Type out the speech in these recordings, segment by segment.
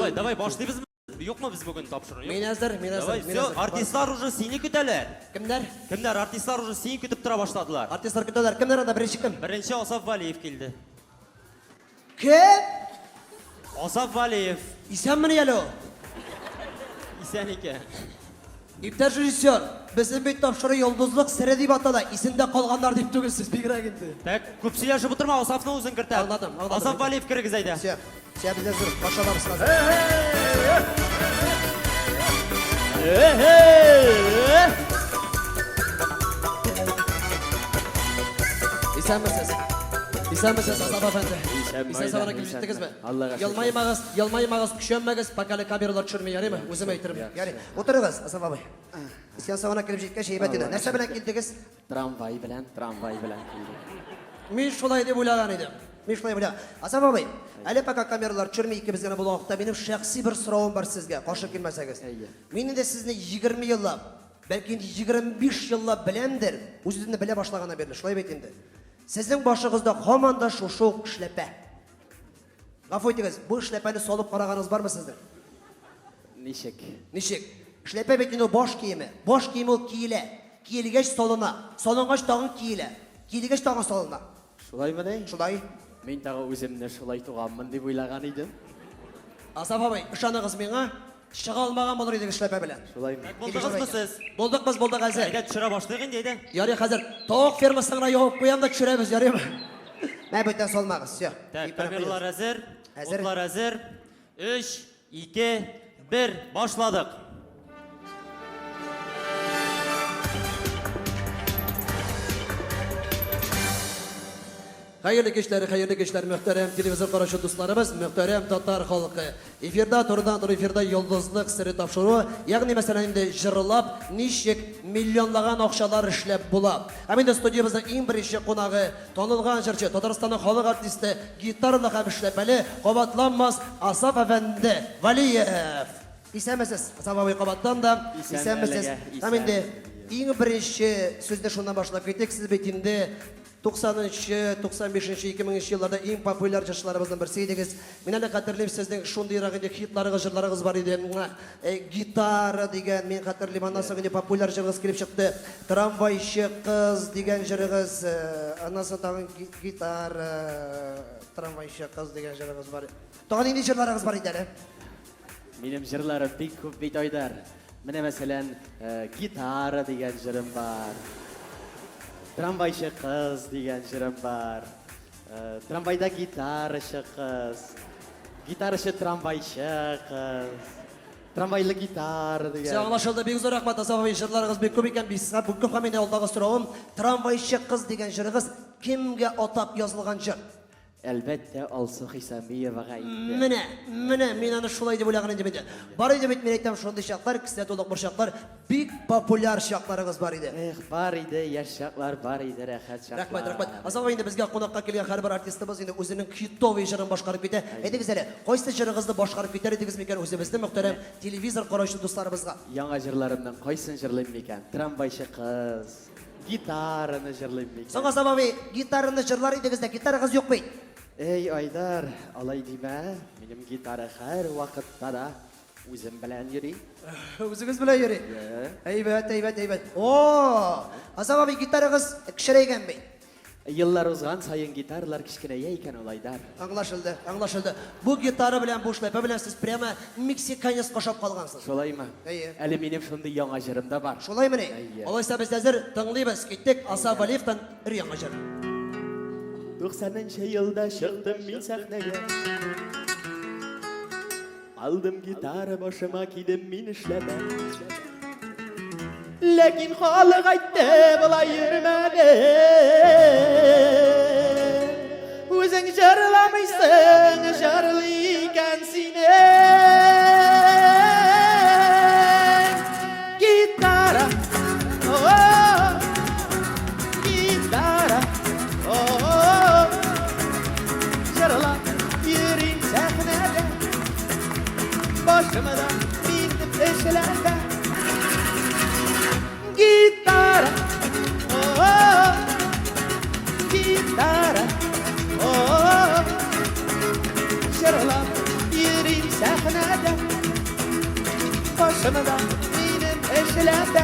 Давай, давай, башлыйбызмы? Юкмы без бүген тапшыру? Мин әзер, мин әзер. Давай, мин все, әзер. артистлар уже сине көтәләр. Кемнәр? Кемнәр? Артистлар уже сине көтеп тора башладылар. Артистлар көтәләр. Кемнәр анда беренче кем? Беренче Асаф Валиев килде. Кем? Асаф Валиев. Исәнмени әле ул? Исән икән. Иптәш режиссер, безнең бит тапшыру Йолдызлык сере дип атала. Исендә калганнар дип түгел сез, бигрәк инде. Так, күп сөйләшеп утырма, Асафны үзен кертәм. Аңладым, аңладым. Асаф Валиев керегез әйдә. Все, все, без әзер. Башланабыз хәзер. Исәнмесез. Исәнмесез, Асаф әфәнде. Исән, Исән сау гына килеп исән. җиттегезме? Аллага шөкер. Елмаймагыз, елмаймагыз, көчәнмәгез, пока әле камералар төшерми, ярыймы? Үзем әйтермен. Ярый. Утырыгыз, Асаф абый. Исән сау гына килеп җиткәч, әйбәт иде. Нәрсә белән килдегез? Трамвай белән, трамвай белән килдек. Мин шулай дип уйлаган идем. Мин шулай уйлаган. Асаф абый, әле пока камералар төшерми икебез генә булган вакытта минем шәхси бер соравым бар сезгә, каршы килмәсәгез. Әйе. Мин инде сезне 20 еллап, бәлки инде 25 еллап беләмдер, үз-үземне белә башлаганнан бирле, шулай бит инде. Сезнең башыгызда һаман да шушы ук эшләпә. Гафу итегез, бу эшләпәне салып караганыгыз бармы сезнең? Ничек? Ничек? Эшләпә бит инде ул баш киеме. Баш киеме ул киелә. Киелгәч салына. Салынгач тагын киелә. Киелгәч тагын салына. Шулаймыни? Шулай. Мин тагы үземне шулай туганмын дип уйлаган идем. Асаф абый, ышаныгыз миңа, чыга алмаган булыр идегез эшләпә белән. Шулаймы? Булдыгызмы сез? Булдык без, булдык әзер. Әйдә төшерә башлыйк инде, әйдә. Ярый хәзер тавык фермасын гына ябып куям да төшерәбез, ярыймы? Мә бүтән салмагыз, все. Так, камералар әзер. Әзер. Утлар әзер. 3, 2, 1, башладык. Хәерле кичләр, хәерле кичләр, мөхтәрәм телевизор караучы дусларыбыз, мөхтәрәм татар халкы. Эфирда, турыдан-туры эфирда Йолдызлык сере тапшыруы, ягъни мәсәлән инде җырлап ничек миллионлаган акчалар эшләп була. Һәм инде студиябезнең иң беренче кунагы, танылган җырчы, Татарстанның халык артисты, гитаралы һәм эшләпәле, кабатланмас Асаф әфәнде Вәлиев. Исәнмесез, Асаф абый, кабаттан да. Исән Исәнмесез. әлегә, Һәм инде исән. иң беренче сүзне шуннан башлап китик. Сез бит инде 90нчы, 95нче, 2000нче елларда иң популяр җырчыларыбызның берсе идегез. Мин әле хәтерлим, сезнең шундыйрак инде хитларыгыз, җырларыгыз бар иде. Гитара дигән, мин хәтерлим, аннан соң инде популяр җырыгыз килеп чыкты. Трамвайчы кыз дигән җырыгыз, аннан соң тагын гитара, трамвайчы кыз дигән җырыгыз бар. Тагын нинди җырларыгыз бар иде әле? Минем җырларым бик күп бит, Айдар. Менә мәсәлән, Гитара дигән җырым бар. Трамвайчы кыз дигән җырым бар. Трамвайда гитарачы кыз. Гитарачы трамвайчы кыз. Трамвайлы гитара дигән. Все аңлашылды. Бик зур рәхмәт, Асаф абый. Җырларыгыз бик күп икән. Бик күп һәм инде алдагы соравым, Трамвайчы кыз дигән җырыгыз кемгә атап язылган җыр? Әлбәттә, Алсу Хисамиевага инде. Менә, менә, мин аны шулай дип уйлаган идем инде. Бар иде бит, мин әйтәм, шундый чаклар, кесә тулы борчаклар, бик популяр чакларыгыз бар иде. Эх, бар иде яшь чаклар, бар иде рәхәт чаклар. Рәхмәт, рәхмәт. Азамат инде безгә кунакка килгән һәрбер артистыбыз инде үзенең хитовый җырын башкарып китә. Әйтегез әле, кайсы җырыгызны башкарып китәр идегез микән үзебезнең мөхтәрәм телевизор караучы дусларыбызга? Яңа җырларымның кайсын җырлыйм микән? Трамвайчы кыз. Гитараны җырлыйм микән? Соң, Азам абый, гитараны җырлар идегез дә, гитарагыз юк бит. Эй, Айдар, алай димә, минем гитара һәрвакытта да үзем белән йөри. Үзегез белән йөри? Йә. Әйбәт, әйбәт, әйбәт. О, Азам абый, гитарагыз кечерәйгән бит. Еллар узган саен гитаралар кечкенәя икән ул, Айдар. Аңлашылды, аңлашылды. Бу гитара белән, бу эшләпә белән сез прямо мексиканец кашап калгансыз. Шулаймы? Әйе. Әле минем шундый яңа җырым да бар. Шулаймыни? Әйе. Алайса без әзер, тыңлыйбыз. Киттек, Асаф Валиевтан өр-яңа җыр. Туксанынчы елда чыктым мин сәхнәгә. Алдым гитара башыма кидем мин эшләпә. Ләкин халык әйтте болай йөрмәде. Үзең җырламыйсың, җырлый икән синең. Гитара, о, гитара, о, җырлап йөрим сәхнәдә. Башымда минем эшләпә. Гитара, о, гитара, о, җырлап йөрим сәхнәдә. Башымда минем эшләпә.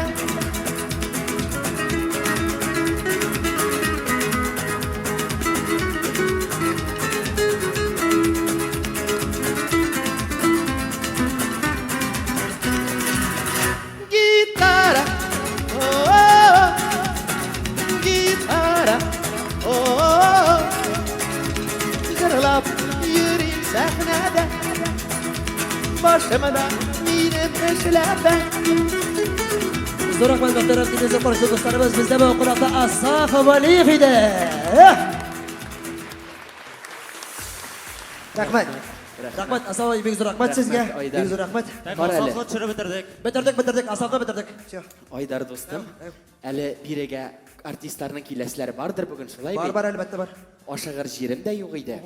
Гитара, о, гитара, о, җырлап йөрим сәхнәдә. Башымда минем эшләпә. Зур рәхмәт, мөхтәрәм телевизор каршында дусларыбыз, бездә бүген кунакта Асаф Вәлиев иде. Рәхмәт. Рәхмәт, Асаф абый, бик зур рәхмәт сезгә. Айдар. Бик зур рәхмәт. Так, Бар әле. Асафны төшереп бетердек. Бетердек, бетердек, Асафны бетердек. Все. Айдар дустым, әле бирегә артистларның киләселәре бардыр бүген, шулай Бар, бит? бар, әлбәттә бар. Ашыгыр җирем дә юк иде.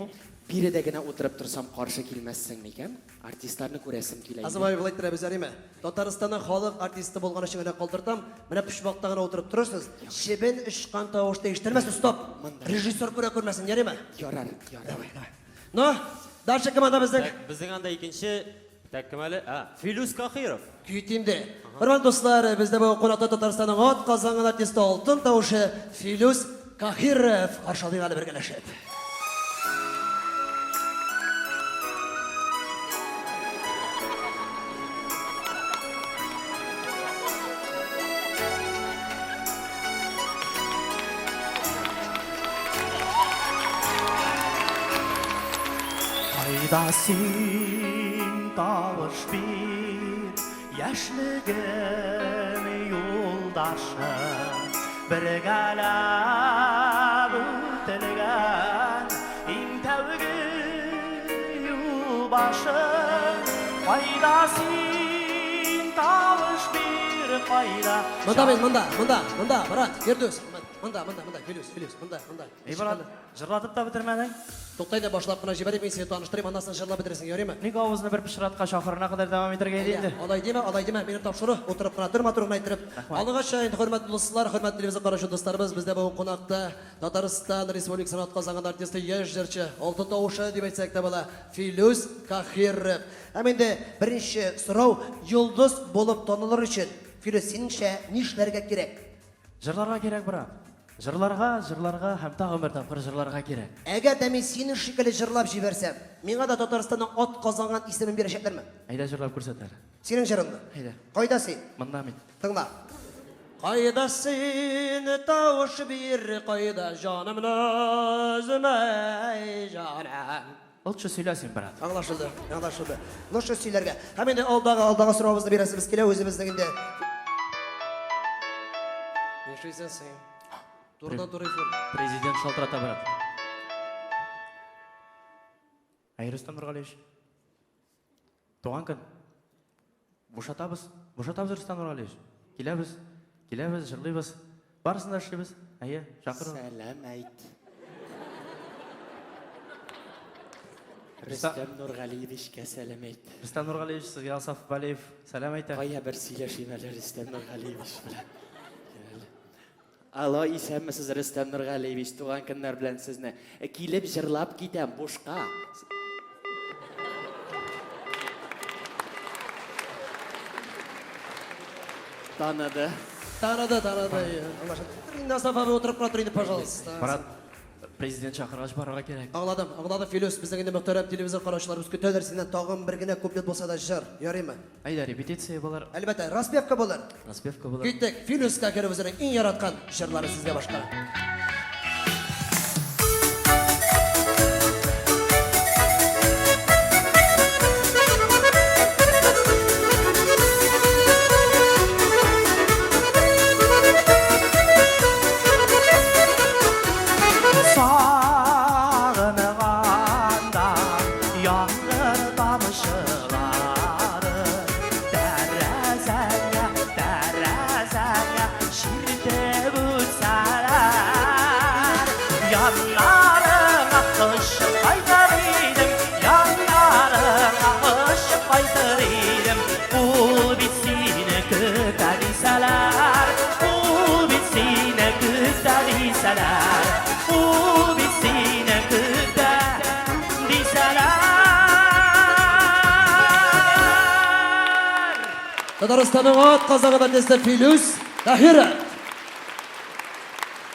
Биредә генә утырып торсам каршы килмәссең микән? Артистларны күрәсем килә иде. Азым абый болай иттерәбез, әриме? Татарстанның халык артисты булган өчен генә калдыртам. Менә почмакта гына утырып торырсыз. Чебен очкан тавыш та ишетелмәсен, стоп. Режиссер күрә күрмәсен, ярыймы? Ярар, ярар. Ну, дальше кем анда безнең? Так, безнең анда икенче, так, кем әле? А, Филүс Кахиров. Көйтимде. Хөрмәтле дуслар, бездә бүген кунакта Татарстанның ат казанган артисты алтын тавышы Филүс Кахиров. Каршы алыйк әле бергәләшеп. Кайда син, тавыш бир, яшьлегем юлдашы, бергәләп үтелгән иң тәүге юл башы. Кайда син, тавыш бир, кайда? Монда мин, монда, монда, монда, брат, Фирдүс, монда, монда, монда, Филүс, Филүс, монда, монда. Эй, брат, җырлатып та бетермәдең. Туктай да башлап кына җибәрик, мин сине таныштырыйм, аннан соң җырлап бетерерсең, ярыймы? Ник авызны бер пычраткач ахырына кадәр дәвам итәргә иде инде? Алай димә, алай димә, минем тапшыру, утырып кына тор, матур гына иттереп. Алгач, инде хөрмәтле дуслар, хөрмәтле телевизор караучы дусларыбыз, бездә бүген кунакта Татарстан Республикасының атказанган артисты, яшь җырчы, алтын тавышы дип әйтсәк тә була, Филүс Кахиров. Һәм инде беренче сорау, йолдыз булып танылыр өчен, Филүс, синеңчә нишләргә кирәк? Җырларга кирәк, брат. Җырларга, җырларга һәм тагын бер тапкыр җырларга кирәк. Әгәр дә мин синең шикелле җырлап җибәрсәм, миңа да Татарстанның ат казанган исемен бирәчәкләрме? Әйдә җырлап күрсәт әле. Синең җырыңны. Әйдә. Кайда син? Монда мин. Тыңла. Кайда син, тавыш бир, кайда җаным назым, әй җаным. Лучше сөйлә син, брат. Аңлашылды, аңлашылды. Лучше сөйләргә. Һәм инде алдагы, алдагы соравыбызны бирәсебез килә үзебезнең инде. Нишлисең син? Турыдан туры эфир. Президент шалтырата, брат. Әй, Рөстәм Нургалиевич. Туган көн. Бушатабыз. Бушатабыз, Рөстәм Нургалиевич. Киләбез. Киләбез, җырлыйбыз. Барысын да эшлибез. Әйе, чакыру. Сәлам әйт. Рөстәм Нургалиевичкә сәлам әйт. Рөстәм Нургалиевич, сезгә Асаф Вәлиев сәлам әйтә. Кая бер сөйләшим әле Рөстәм Нургалиевич белән. Алло, исәнмесез, Рөстәм Нургалиевич, туган көннәр белән сезне. Килеп җырлап китәм, бушка. Таныды. Таныды, таныды. Аңлашылды. Инде Асаф абый утырып кына тор инде, пожалуйста. Брат, президент чакыргач барырга кирәк. Аңладым, аңладым, Филүс, безнең инде мөхтәрәм телевизор караучыларыбыз көтәләр синнән тагын бер генә куплет булса да җыр, ярыймы? Әйдә, репетиция булыр. Әлбәттә, распевка булыр. Распевка булыр. Киттек, Филүс Кахиров үзенең иң яраткан җырларын сезгә башкара. Сагынганда яңгыр тамчылары тәрәзәңә, тәрәзәңә чиртеп үтсәләр. Яннарыңа очып кайтыр идем, яннарыңа очып кайтыр идем. Ул бит сине көтә дисәләр, ул бит сине көтә дисәләр, ул бит сине көтә дисәләр. Татарстанның атказанган артисты Филүс Таһиров.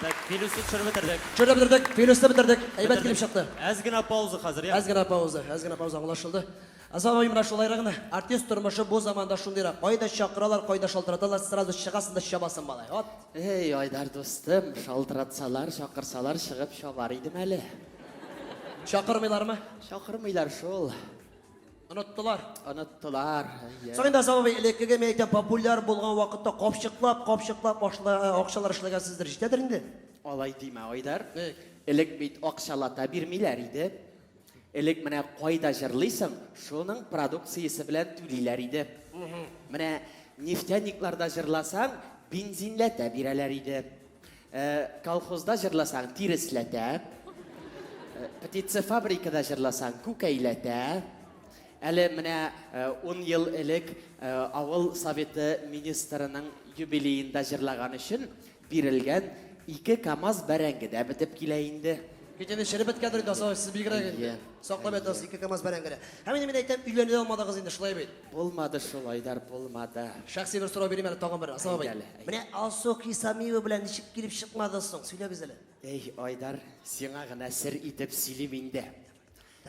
Так, Филүсне төшереп бетердек. Төшереп бетердек, Филүсне бетердек. Әйбәт килеп чыкты. Әз генә пауза хәзер, я. Әз генә пауза, әз генә пауза аңлашылды. Азам абый, менә шулайрак гына. Артист тормышы бу заманда шундыйрак. Кайда чакыралар, кайда шалтыраталар, сразу чыгасың да чабасың, малай. Вот. Эй, Айдар дустым, шалтыратсалар, чакырсалар, чыгып чабар идем әле. Чакырмыйлармы? Чакырмыйлар шул. Оныттылар. Оныттылар. Әйе. Соң инде Азам абый, элеккеге мин әйтәм, популяр булган вакытта капчыклап, капчыклап акчалар эшләгәнсездер, җитәдер инде. Алай димә, Айдар. Ник? Элек бит акчалата бирмиләр иде. Элек менә кайда җырлыйсың, шуның продукциясе белән түлиләр иде. Менә нефтяникларда җырласаң, бензинләтә бирәләр иде. Колхозда җырласаң, тиресләтә. Птицефабрикада җырласаң, күкәйләтә. Әле менә ун ел элек авыл советы министрының юбилеенда җырлаган өчен бирелгән ике КАМАЗ бәрәңге дә бетеп килә инде. Бит инде череп беткәндер инде, Асаубай, сез бигрәк инде. Саклап ятасыз ике КАМАЗ бәрәңгене. Һәм инде мин әйтәм, өйләнә дә алмадыгыз инде, шулай бит? Булмады шул, Айдар, булмады. Шәхси бер сорау бирим әле тагын бер, Асаф абый. Әйдә әле, әйдә. Менә Алсу Хисамиева белән ничек килеп чыкмады соң? Сөйләгез әле. Әй, Айдар, сиңа гына сер итеп сөйлим инде.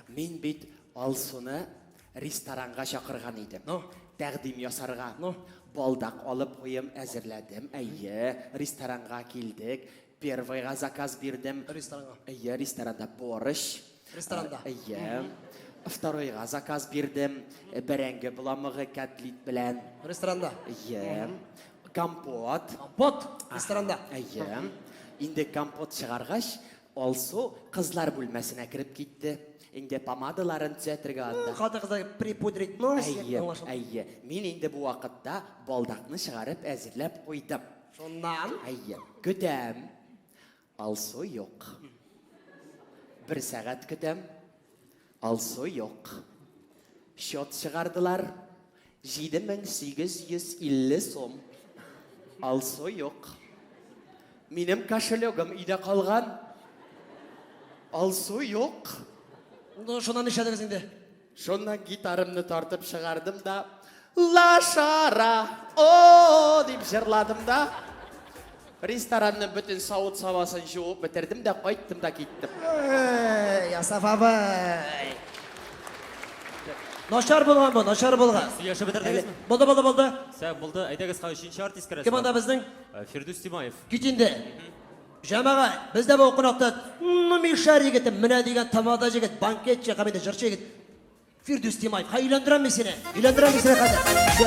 Мин бит Алсуны ресторанга чакырган идем. Ну? Тәкъдим ясарга. Ну? Балдак алып куем, әзерләдем. Әйе, ресторанга килдек. Первыйга заказ бирдем. Ресторанга. Әйе, ресторанда борщ. Ресторанда. Әйе. Второйга заказ бирдем. Бәрәңге боламыгы кәтлит белән. Ресторанда. Әйе. Компот. Компот. Ресторанда. Әйе. Инде компот чыгаргач, Алсу кызлар бүлмәсенә кереп китте. Инде помадаларын төзәтергә анда. Хатын-кызлар припудрить носик. Әйе, әйе. Мин инде бу вакытта балдакны чыгарып әзерләп куйдым. Шуннан? Әйе. Көтәм. Алсу юк. Бер сәгать көтәм. Алсу юк. Счет чыгардылар. 7850 сум. Алсу юк. Минем кошелегым өйдә калган. Алсу юк. Ну, шуннан нишләдегез инде? Шуннан гитарымны тартып чыгардым да, Лашара, о, дип җырладым да, ресторанның бөтен савыт-сабасын җуып бетердем дә кайттым да киттем. Эй, Асаф абый. Начар булган бу, начар булган. Сөйләшеп бетердегезме? Булды, булды, булды. Сә, булды. Әйдәгез, хәзер өченче артист керәсе. Кем анда безнең? Фирдүс Тимаев. Кит инде. Җәмәгать, бездә бу кунакта ну мишәр егете, менә дигән тамада җегет, банкетчы һәм инде җырчы егет. Фирдүс Тимаев. Хәй, өйләндерәм мин сине. Өйләндерәм мин сине хәзер. Всё.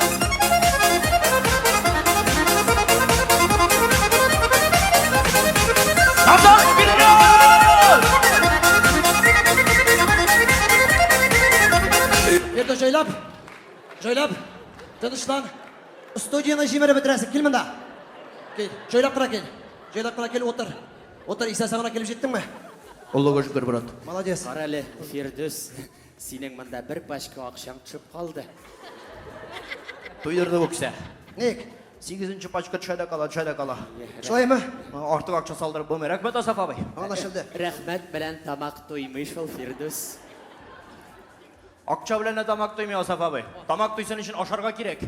Фирдүс, җайлап. Җайлап. Тынычлан. Студияне җимереп бетерәсең. Кил монда. Кил. Җайлап кына кил. Җайлап кына кил, утыр. Утыр, исән-сау гына килеп җиттеңме? Аллага шөкер, брат. Молодец. Кара әле, Фирдүс, синең монда бер пачка акчаң төшеп калды. Туйдырды бу кесә. Ник? Сигезенче пачка төшә дә кала, төшә дә кала. Шулаймы? Артык акча салдырып булмый. Рәхмәт, Асаф абый. Аңлашылды. Рәхмәт белән тамак туймый шул, Фирдүс. Акча белән дә тамак туймый, Асаф абый. Тамак туйсын өчен ашарга кирәк.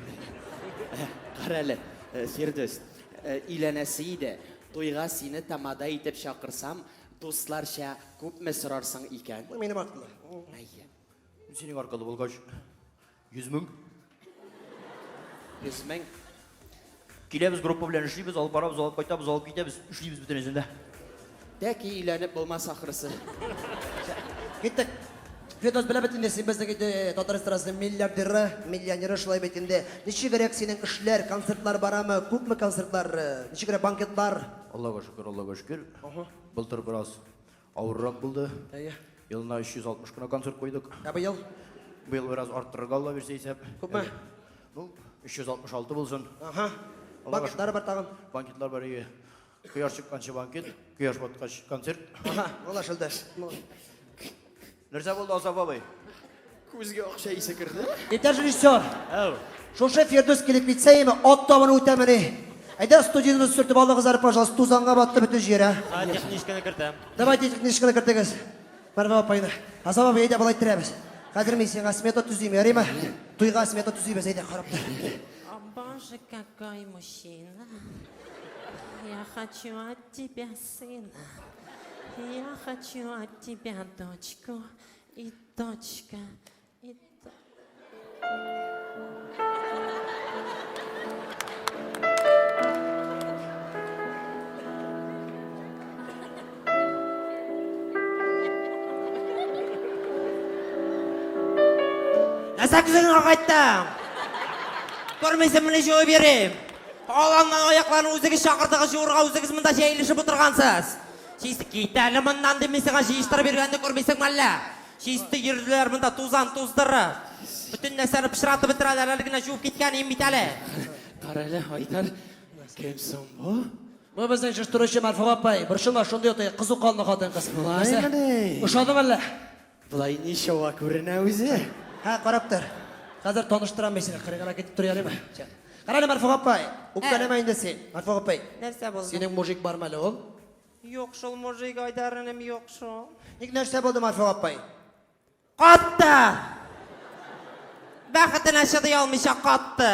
Кара әле, Фирдүс, өйләнәсе иде. Туйга сине тамада итеп чакырсам, дусларча күпме сорарсың икән? Бу минем аркылы. Әйе. Синең аркылы булгач, 100 мең. 100 мең. Киләбез, группа белән эшлибез, алып барабыз, алып кайтабыз, алып китәбез, эшлибез бөтенесен дә. Тәки өйләнеп булмас ахрысы. Киттек. Федос белә бит инде син безнең инде татар эстрадасының миллиардеры, миллионеры шулай бит инде. Ничегрәк синең эшләр, концертлар барамы? Күпме концертлар, ничегрәк банкетлар? Аллага шөкер, Аллага шөкер. Былтыр бераз авыррак булды. Әйе. Елына 360 кына концерт куйдык. Ә быел? Быел бераз арттырырга Алла бирсә исәп. Күпме? Ну, 366 булсын. Аһа. Аллага Банкетлар бар тагын. Банкетлар бар, әйе. Кояш чыкканчы банкет, кояш баткач концерт. Аһа, аңлашылды. Нәрсә булды, Асаф абый? Күзгә акча исе керде. Иптәш режиссер, Әү. шушы Фирдүс килеп китсә име, ат табыны үтәмени? Әйдә студияне сөртеп алыгыз әле, пожалуйста, тузанга батты бөтен җир, ә. Хәзер техничканы кертәм. Давайте техничканы кертегез. Мәрвә апайны. Асаф абый, әйдә болай иттерәбез. Хәзер мин сиңа смета төзим, ярыймы? Туйга смета төзибез, әйдә, карап тор. О боже, какой мужчина. Я хочу от тебя сына. Я хочу от тебя дочку. И дочка, и Нәрсә күзеңне акайттың? Күрмисеңмени җуып йөрим. Аланнан аякларын үзегез чакырдыгыз җуырга, үзегез монда җәелешеп утыргансыз. Чист кит әле моннан дим мин сиңа җыештырып йөргәнне күрмисеңме әллә? Чисты йөрделәр монда тузан туздырып. Бөтен нәрсәне пычратып бетерәләр, әле генә җуып киткән идем бит әле. Карале, Айдар, кем соң бу? Бу безнең җыштыручы Мәрфуга апай. Борчылма, шундый оты, кызу канлы хатын-кыз. Болаймыни? Ошадымы әллә? Болай ничава күренә үзе. Һә, карап тор. Хәзер таныштырам мин сине. Кырыйга китеп тор ярыймы? Карале, Мәрфуга апай. Үпкәләмә инде син. Мәрфуга апай. Нәрсә булды? Синең мужик бармы әле ул? Юк шул мужик, Айдар энем, юк шул. Ник нәрсә булды, Мәрфуга апай? Катты! Бәхетенә чыдый алмыйча катты.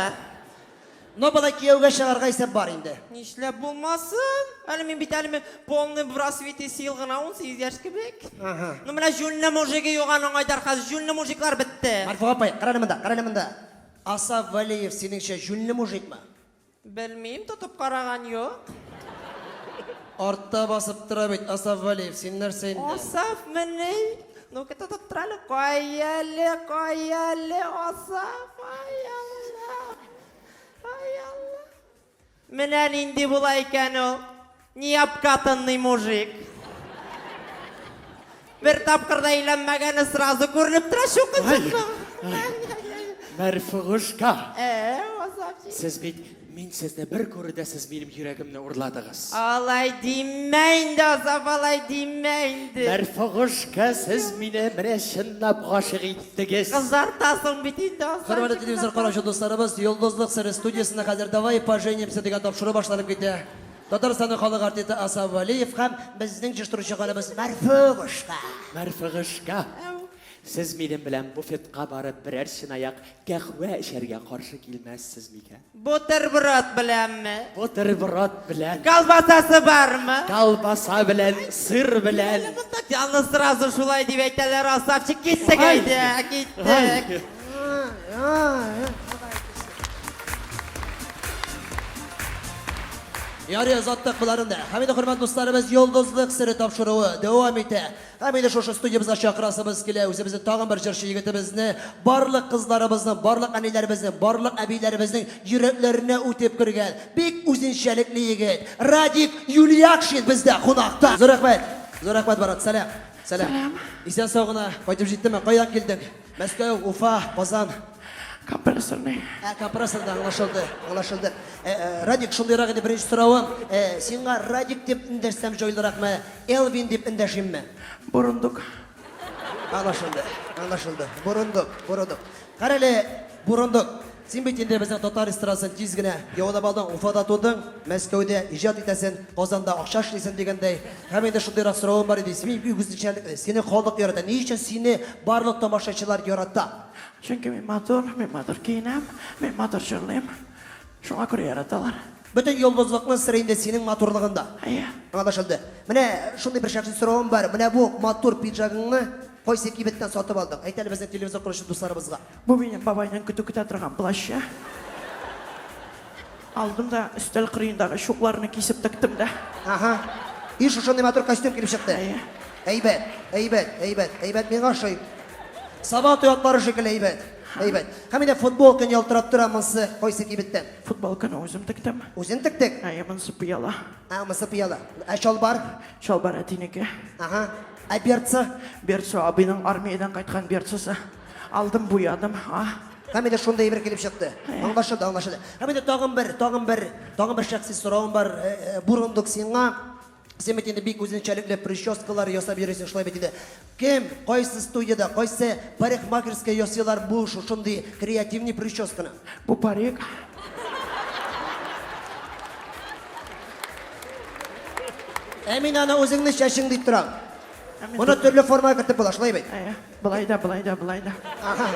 Но болай кияүгә чыгарга исәп бар инде. Нишләп булмасын? Әле мин бит әле мин полный в рассвете сил гына 18 яшь кебек. Ага. Ну менә җүнле мужигы юк аның Айдар хәзер җүнле мужиклар бетте. Мәрфуга апай, карале монда, карале монда. Асаф Вәлиев синеңчә җүнле мужикмы? Белмим, тотып караган юк. Артта басып тора бит Асаф Вәлиев, син нәрсә инде? Асаф мени? Ну-ка тотып тор әле. Кая әле, кая әле, Асаф, ай Алла. Ай Алла. Менә нинди була икән ул. Необкатанный мужик. Бер тапкыр да өйләнмәгәне сразу күренеп тора чукынчыкның. Мәрфугушка. Ә, Асафчик. Сез бит, мин сезне бер күрүдә сез минем йөрәгемне урладыгыз. Алай димә инде, Асаф, алай димә инде. Мәрфугушка, сез мине менә чынлап гашыйк иттегез. Кызартасың бит инде, Асафчик. Хөрмәтле телевизор караучы дусларыбыз, Йолдызлык сере студиясендә хәзер Давай поженимся дигән тапшыру башланып китә. Татарстанның халык артисты Асаф Вәлиев һәм безнең җыштыручы ханыбыз Мәрфугушка. Мәрфугушка, сез минем белән буфетка барып берәр чынаяк кәхвә эчәргә каршы килмәссез микән? Бутерброд беләнме? Бутерброд белән. Колбасасы бармы? Колбаса белән, сыр белән. Аны сразу шулай дип әйтәләр, Асафчик, киттек әйдә, киттек. Ярый озаттык боларын да. Һәм инде хөрмәтле дусларыбыз, Йолдызлык сере тапшыруы дәвам итә. Һәм инде шушы студиябезгә чакырасыбыз килә. Үзебезнең тагын бер җырчы егетебезне, барлык кызларыбызның, барлык әниләребезнең, барлык әбиләребезнең йөрәкләренә үтеп кергән бик үзенчәлекле егет Радик Юльякшин бездә кунакта. Зур рәхмәт. Зур рәхмәт, Барат. Сәлам. Сәлам. Исән сау гына кайтып җиттеме? Кайдан килдең? Мәскәү, Уфа, Казан. Компрессорный. Ә, компрессорда, аңлашылды, аңлашылды. Ә, ә, Радик, шундыйрак инде беренче соравым. Ә, сиңа Радик дип эндәшсәм җайлыракмы, Элвин дип эндәшимме? Бурундук. Аңлашылды, аңлашылды. Бурундук, бурундук. Карале, бурундук. Син бит инде безнең татар эстрадасын тиз генә яулап алдың. Уфада тудың, Мәскәүдә иҗат итәсен, Казанда акча эшлисен дигәндәй. Һәм инде шундыйрак соравым бар иде. Син бик үзенчәлекле, сине халык ярата. Ни өчен сине барлык тамашачылар ярата? Чөнки мин матур, мин матур киенәм, мин матур җырлыйм. Шуңа күрә яраталар. Бөтен йолдызлыкның сере инде синең матурлыгында. Әйе. Аңлашылды. Менә шундый бер шәхси соравым бар. Менә бу матур пиджагыңны кайсы кибеттән сатып алдың? Әйт әле безнең телевизор караучы дусларыбызга. Бу минем бабайның көтү көтә торган плащы. Алдым да өстәл кырыендагы чукларны кисеп тектем дә. Ага. И шушындый матур костюм килеп чыкты. Әйе. Әйбәт, әйбәт, әйбәт, әйбәт, миңа ошый. Саба туяклары шикелле әйбәт. Әйбәт. Һәм инде футболкаң ялтырап тора, монсы кайсы кибеттән? Футболканы үзем тектем. Үзең тектең? Әйе, монысы пыяла. Ә, монысы пыяла. Ә чалбар? Чалбар әтинеке. Ага. Ә берцы? Берцы абыйның армиядән кайткан берцысы. Алдым, буядым, а. Һәм инде шундый әйбер килеп чыкты. Аңлашылды, аңлашылды. Һәм инде тагын бер, тагын бер, тагын бер шәхси соравым бар. Э, э, Бурундук сиңа. Син бит инде бик үзенчәлекле прическалар ясап йөрисең, шулай бит инде. Кем, кайсы студиядә, кайсы парикмахерская ясыйлар бу шушындый креативный прическаны? Бу парик. Ә мин аны үзеңне чәчең дип торам. Ә мин Моны төрле формага кертеп була, шулай бит? Әйе, былай да, былай да, былай да. Ага.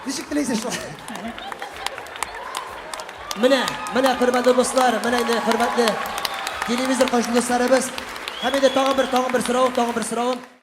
Ничек телисең шулай? Менә, менә хөрмәтле дуслар, менә инде хөрмәтле телевизор каршында дусларыбыз. Һәм инде тагын бер, тагын бер соравым, тагын бер соравым.